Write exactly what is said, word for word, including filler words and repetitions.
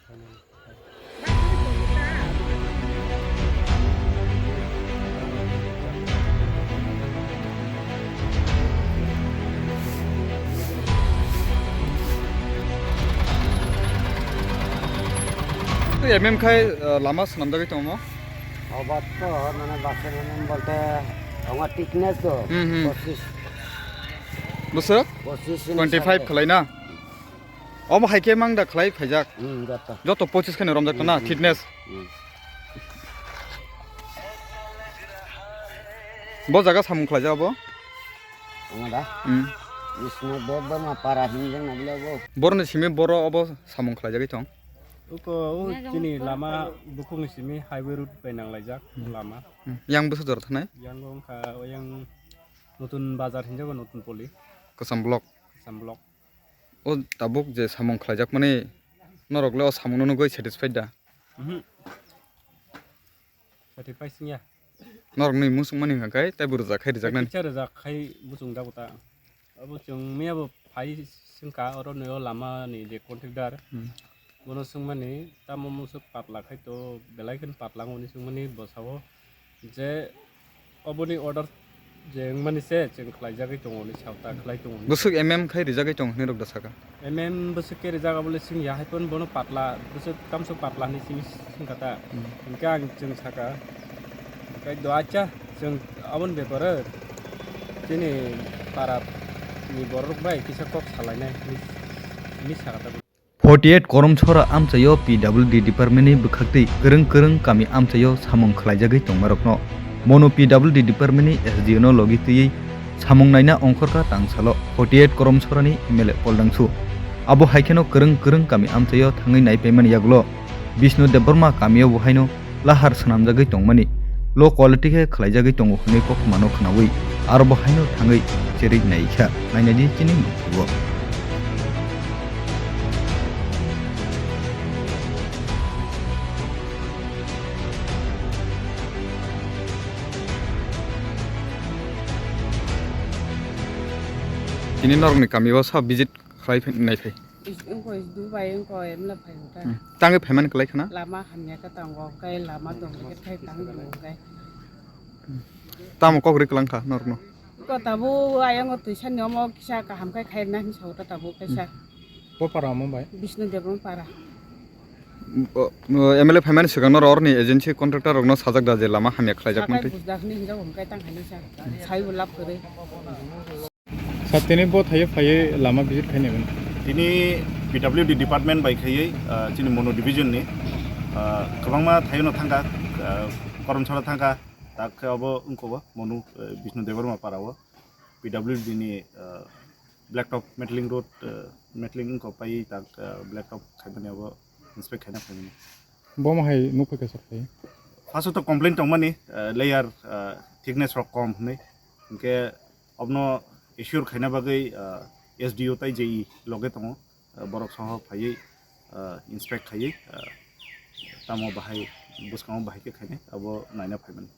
M M khai, uh, lama swnamjagwi tongo. Obat to mane base M M bolte tongo thickness to Hmm, hmm. Pochis. Bwswk? Pochis inch Twenty five sak. Khlai na? Omo hai khe mang da khlai phaijak? Hmm, joto. Joto pochis kheno romjak to na, Hmm, hmm. Thickness. Hmm. Bo jaga samung khlaijak abo? Tongo da? Hmm. Vishnu Debbarma para hinjak na bile bo. Boroni simi boro obo samung khlaijagwi tong? Uko, o chini lama bukhukni simi highway road bai nanglaijak Hmm. lama. Hmm. Yang bwswk jora thanai? Yang wngkha, o yang Notun Bazar hinjago, Notun Poli. Kwcham block. Kwcham block. O tabuk je samung khlaijakmani norok le o samungno nugwi satisfied da? Mhm. Satisfied wngya. Norokni muchungmani hwnka khe teibo rwjak khai rwjaknani. Teisa rwjak khai muchungjago ta. Abo chwng miyabo phai swngkha, oro ni o lama ni je contractor, Hmm. bono swngmani, tamo mungsa patla khai to, belai kheno patla wngmani swngmani bwsao je oboni order je wngmani se chwng khlaijagwi tongo hinwi sao ta, khlai tongo hinwi. Bwswk M M khai rijagwi tongo hinwi rok da saka? M M bwswk khe rijak abo le swngya, hai phano bono patla, bwswk tamsok patla hinwi simi swngkha ta. Hmm. Hinkhe ang chwng saka, hinkhe do acha chwng aboni beparo chini para ni borok bai kisa kok salainai hinwi, hinwi saka ta. Forty eight Koromsora amchaio P W D department ni bwkhaktwi kwrwng kwrwng kami amchaio samung khlaijagwi tongmarokno. Mono P W D department ni S D O no logi twiwi samung naina ongkhorkha tangsalo forty eight Koromsora ni M L A Paul Dangsu. Abo hai kheno kwrwng kwrwng kami amchaio thangwi naipaimani yagulo Bishnu Debbarma kamio bo haino lahar swnamjagwi tongmani, low quality khe khlaijagwi tongo hwnwi koktwmano khnaui aro bo haino thangwi cherwi naikha. Nainadi chini mungkhugo. Tini norokni kamio sa visit khlai phai, nai phai. Is-, wngkho is Dubai, wngkho emla phai wngkha. Hmm. Tangwi phaimani kwlai khana? Lama hamya khe tongo, kai lama tong khe thai tang tong kai. Tamo kok ri kwlang kha norokno? Ko tabuk ayang o twisa ni omo kisa kaham khai khairna hinwi sao ta tabuk kaisa. Bo para omo bai? Bishnu Debbarma para. O, o, M L A phaimani swkang norok oroni agency contractor rokno sajak da je lama hamya khlaijak mantwi. Sakai bujak hinwi hinjak hum kai tang hani sa. Sai bo lab kwrwi. Sir, tini bo thaio phaiwi lama visit khainai mani? Tini P W D department bai khaiwi, ah, chini Mono division ni, ah, kwbangma thaio no thangkha, ah, Koromsora thangkha, tak khe obo wngkha bo Mono, eh, Bishnu Debbarma para o P W D ni, ah, blacktop metalling road, ah, metalling wngkha pai tak, ah, blacktop khaimani obo inspect khaina phaimani. Bo ma hai nuk phaikha sir phai? First o to complaint tongmani, ah, layer, ah, thickness rok kom hwnwi. Hinkhe Obono assure khaina bagwi, ah, S D O tai J E loge tongo, ah, borok soho phaiwi, ah, inspect khaiwi, ah, tamo bahai bwskango bahai khe khainai abo naina phaimani.